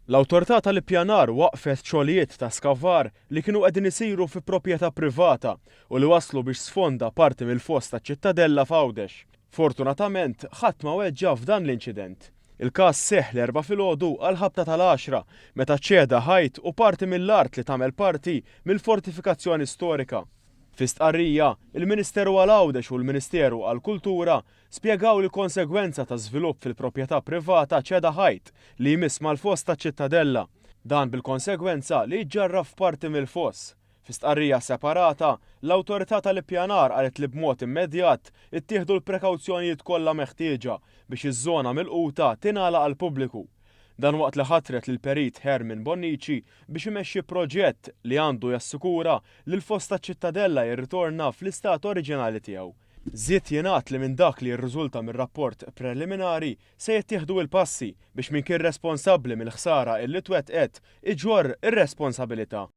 L-Awtorità tal-Ippjanar waqqfet xogħlijiet ta' skavar li kienu qegħdin isiru fi proprjetà privata u li wasslu biex sfonda parti mill-foss taċ-Ċittadella f'Għawdex. Fortunatament, ħadd ma weġġa' f'dan l-inċident. Il-każ seħħ l-Erbgħa filgħodu għall-ħabta tal-għaxra meta ċeda ħajt u parti mill-art li tagħmel parti mill-fortifikazzjoni storika. Fi stqarrija, il-Ministeru għal Għawdex u l-Ministeru għall-Kultura spjegaw li konsegwenza ta' żvilupp fil-proprjetà privata ċeda ħajt li jmiss mal-foss taċ-Ċittadella. Dan bil-konsegwenza li jiġġarraf parti mill-foss. Fi stqarrija separata, l-Awtorità tal-Ippjanar qalet li b'mod immedjat ittieħdu l-prekawzjonijiet kollha meħtieġa biex iż-żona milquta tingħalaq għall-pubbliku. Dan waqt li ħatret lill-Perit Herman Bonnici biex imexxi proġett li għandu jassikura li l-foss taċ-Ċittadella jirritorna fl-istat oriġinali tiegħu. Żied jingħad li minn dak li jirriżulta mir-rapport preliminari se jittieħdu il-passi biex min kien responsabbli mill-ħsara illi twettqet iġorr ir-responsabilità.